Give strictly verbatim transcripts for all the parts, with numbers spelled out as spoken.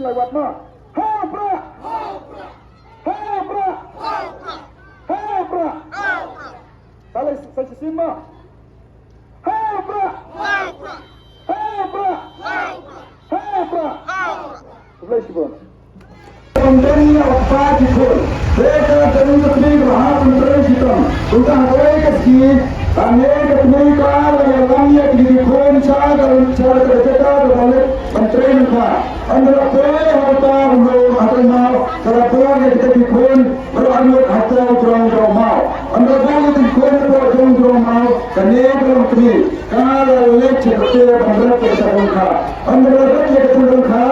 Lai wat ma. Hau pra! Hau pra! Hau pra! Sa lai sa shisien ma. Hau pra! Hau pra! Hau pra! Khublei shibun. Ban don ïa u kpa ki khun. Te ka don ka kmie kaba hap ban trei shitom. Kumta ha kawei ka sngi, kane ka kmie ka la ïalam ïa kine ki khun sha ka, sha ka jaka kaba leit ban trei lyngkha. Ynda la poi ha uta u lum ha tang maw, ka la poi ïa kita ki khun baroh arngut ha tang jrong jrong maw. Ynda la poi ïa ki khun baroh jrong jrong maw, kane ka longkmie ka la leit sha kata ban rep ïa kata ka lyngkha. Ynda la rep ïa kata ka lyngkha,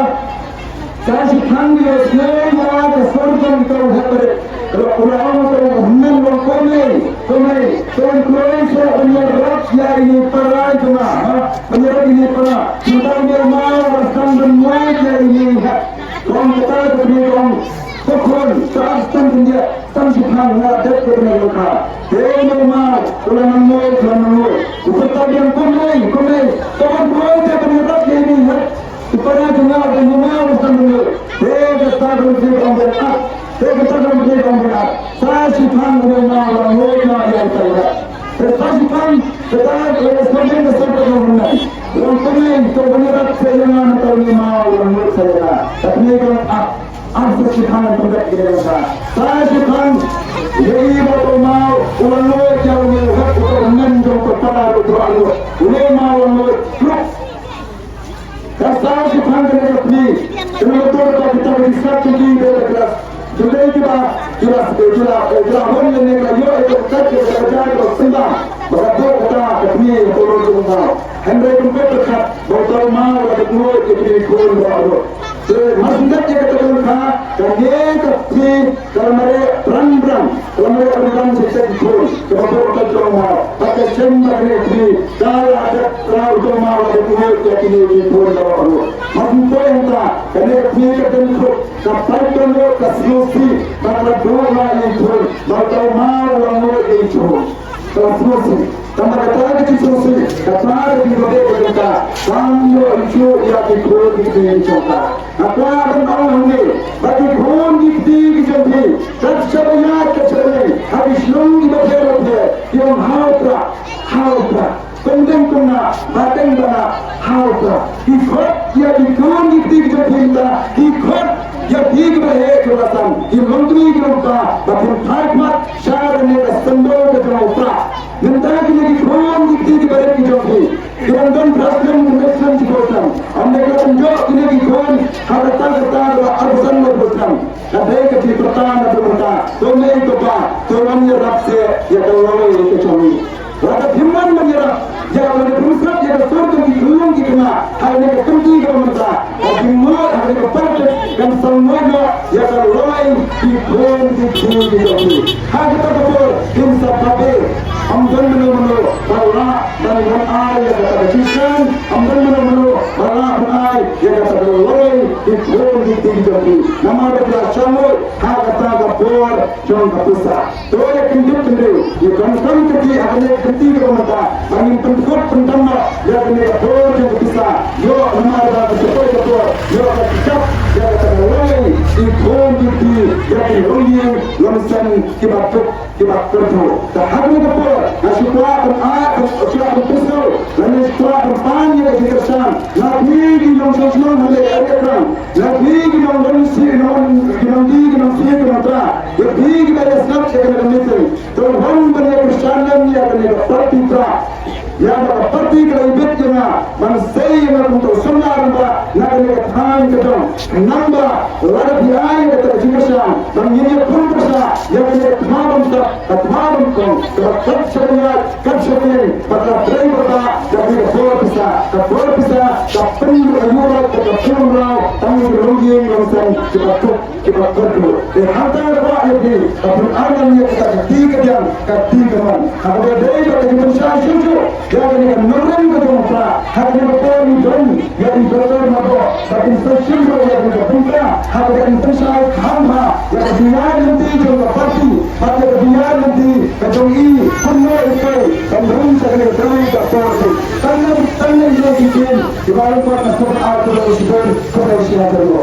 Sa shiphang ïa u sngewbha ka sur jong uta u heh barit. Ka la, u la ong uta u hynmen u ong, ko mei, ko mei, to wan kloi shuwa ban ïarap ïa ine i para jong nga, ha? Ban ïarap ïa ine i para. Mynta u mei u maw u la sdang ban wad ïa ine i heh. Ka ong kata ka kmie ka ong, ko khun, sa ap sdang khyndiat, sdang shiphang, nga la dep ïa kane ka lyngkha. Te u mei u maw u la nang ngoi, u la nang ngoi. U pyrta biang, ko mei, ko mei, to wan kloi te ban ïarap ïa ine i heh. Ki para jong nga ba ïa ma ba sdang ban ïoh. Te kata ka longkmie ka ong ban ap. Te kata ka longkmie ka ong ban ap. Sa shiphang u mei u maw u la ngoi noh ïa uta u heh. Te sa shiphang kata ka longkmie ka sdang ban ap. U ong ko mei to ban ïarap sa ïa nga, mynta u mei u maw u la ngoi sa ïa nga. Te kmie ka ong ap. Ap sa shiphang ban ap ïa nga. Sa shiphang ïa i ba uta u maw u la ngoi ïa u mei u heh, uta u hynmen jong uta u para, uta u para. U mei u maw u la ngoi. Ka sa shiphang kane ka kmie. Kane ka dur ba kita ki sngap jong ki ba la klas. Jong ki ba ki la, ki la, ki la hon lane ki la ïoh ïa ka kat ïa ka jaka ba sngewbha. Ba ka dur kata ka kmie ka dur jong u maw. Hynrei kumba pyrkhat ba uta u maw u la dep ngoi ïa kine ki khun baroh. Te mar shu dep ïa kata ka lyngkha, kane ka kmie ka la mareh brang brang, ka la mareh brang brang sha kita ki khun kiba bun ka jong u maw. Bad ka shem ba kane ka kmie ka la dep, ka la u jong u maw la dep ngoi ïa kine ki khun baroh ruh. Mar shu poi hangta, kane ka kmie ka don khut, ka pait don ruh, ka sngewsih, bad ka la duh la ïa ki khun, bad uta u maw u la ngoi ïa ki khun. Ka la sngewsih. Tangba kata ka jingsngewsih, kata ka jingbabe ka jong ka, kam ïoh ïa ki khun ki kmie ki jong ka. Nga kwah ban ong hangne ba ki khun ki kti ki jong phi, kat shaba ïaid kat shaba ïeng ha ki shnong kiba pher bapher, ki ong ha u Prah, ha u Prah. Kumdeng kumne, ba dang bana ha u Prah. Ki khot ïa ki khun ki kti ki jong phi mynta, ki khot ïa phi kiba heh kiba san, ki longkmie ki longpa, ba phin phai khmat sha kane ka symbol ka jong u Prah. Mynta kine ki khun ki kti kiba rit ki jong phi, ki dang don phra snem, khyndai snem, shiphew snem. Ym dei ka la pynjot kine ki khun ha kata kata ka la arphew san, arphew snem. Ka dei ka jingpyrta na phi mynta, to mei to pa, to wan ïarap seh ïa ka lawei ka jong ngi. Lada phim wan ban ïarap ïa, lada phim sngap ïa ka sur jong ki khyllung ki khynnah ha kane ka kynti kaba mynta, ka jingmut ha kane ka politics kan sa mut noh ïa ka lawei ki khun ki kti ki jong ngi. Ha kata ka por, kin sa babe. Ym don mano mano ba lah ban wan ai ïa kata ka jingkren, ym don mano mano ba lah ban ai ïa kata ka lawei ki khun ki kti ki jong ngi. Namar ba ki la shah mut ha kata ka por jong ka pisa. To ïa kyndit kyndit, ïa donkam kti ha kane ka kynti kaba mynta, ba ngin pynkut pyndam noh ïa kane ka por jong ka pisa. Ïoh namar ba ka jingpoi ka por, ïoh ka jingkap ïa kata ka lawei ki khun ki kti, ïa ki longïing longsan kiba duk kiba kyrduh. Te ha kane ka por nga shu kwah ban ai, shu kwah ban pyrshang, lane shu kwah ban pan ïa ka jingkyrshan na phi ki nongshong shnong ha kane ka area Prah. Na phi ki nongdon shi, nong, ki nongdie, ki nongsngi, ki nongtrei, ïa phi kiba ïa sngap ïa kane ka meeting, to wan ban ïa kyrshan lem ïa kane ka party Prah. Ïa kane ka party ka la ibit ïa nga ban sei ïa nga kum uta u samla rangbah na kane ka thaiñ ka jong. Namar lada phi ai ïa kata ka jingkyrshan ba ngin ïa pynpyrshah ïa kane ka thma bymstad, ka thma bymkong, kaba kat shaba ïaid kat shaba ïeng, ba ka trei bha da kane ka por pisa, ka por pisa ka pynïoh ïoh ka pynïoh tang ïa ki longïing longsan kiba duk kiba kyrduh. Te hangta nga kwah ïa phi, ba phin ai lang ïa kata ka kti ka biang, ka kti ka mon. Haba dei ba ka jingpynshai shuh shuh ïa kane ka nongrim ka jong u Prah, ha kane ka por ngi don ïa i Doctor Mawdoh, ba kin sa shim ruh ïa kane ka bynta, haba dei kin pynshai kham bha ïa ka jingïaid lynti jong ka party, bad ïa ka jingïaid lynti ka jong i, kumno i poi ban rung sha kane ka dawai ka por. Tang Ane ki ktien kiba la khot na kaba ar kaba isbun kaba isla kaba.